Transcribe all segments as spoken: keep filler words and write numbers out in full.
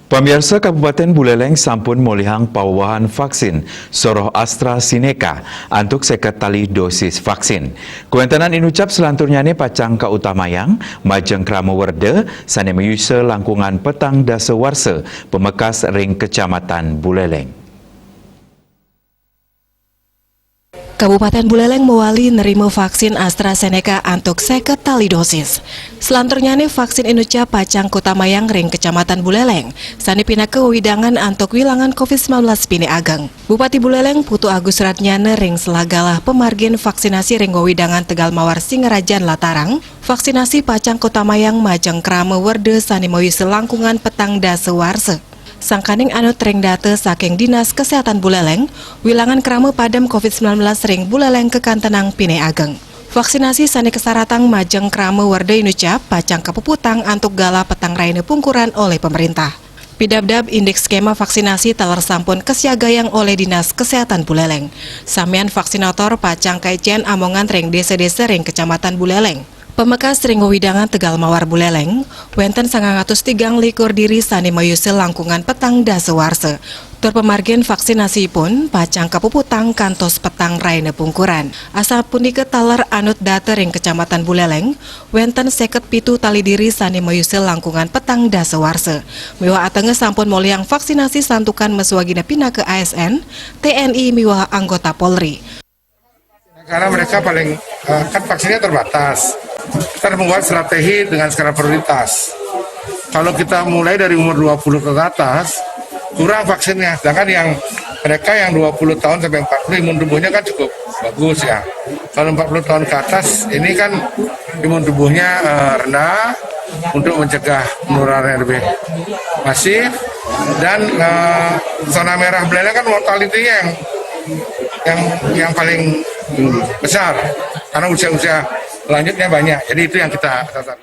Pamiarsa, Kabupaten Buleleng sampun molihang pawewahan vaksin soroh AstraZeneca antuk seket tali dosis vaksin. Kawentenan inucap salanturnyane pacang kautamayang majeng krama werda sane mayusa langkungan petang dasa warsa pamekas ring Kecamatan Buleleng. Kabupaten Buleleng mawali nerima vaksin AstraZeneca antuk seket tali dosis. Salanturnyane vaksin inucap pacang kautamayang ring Kecamatan Buleleng, sane pinaka wewidangan antuk wilangan covid sembilan belas pine ageng. Bupati Buleleng Putu Agus Ratnyana ring sela galah pamargin vaksinasi ring wewidangan Tegal Mawar Singarajan latarang, vaksinasi pacang kautamayang majeng krama werda sane mayusa langkungan petang dasa warsa. Sangkaning anut ring data saking Dinas Kesehatan Buleleng, wilangan krama padem covid sembilan belas ring Buleleng kakantenang pine ageng. Vaksinasi sane kasaratang majeng krama werda inucap pacang kapuputang antuk galah petang rahina pungkuran olih pemerintah. Pidabdab indik skema vaksinasi taler sampun kasiagayang olih Dinas Kesehatan Buleleng. Samian vaksinator pacang kaicen amongan ring desa-desa ring Kecamatan Buleleng. Pamekas ring wewidangan Tegal Mawar Buleleng, wenten sangang atus tigang likur diri sane mayusa langkungan petang dasa warsa. Tur pamargin vaksinasipun pacang kapuputang kantos petang rahina pungkuran. Asapunika taler anut data ring Kecamatan Buleleng, wenten seket pitu tali diri sane mayusa langkungan petang dasa warsa. Miwah atenga sampun molihang vaksinasi santukan maswagina pinaka A S N, T N I miwah anggota Polri. Karena mereka paling, eh, kan vaksinnya terbatas. Kita harus membuat strategi dengan skala prioritas. Kalau kita mulai dari umur dua puluh ke atas, kurang vaksinnya. Sedangkan yang mereka yang dua puluh tahun sampai empat puluh, imun tubuhnya kan cukup bagus ya. Kalau empat puluh tahun ke atas, ini kan imun tubuhnya, eh, rendah, untuk mencegah penularan yang lebih masif, dan, eh, zona merah Buleleng kan mortality-nya yang, yang, yang paling besar, karena usia-usia lanjutnya banyak. Jadi itu yang kita sasaran.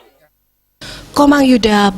Komang Yuda,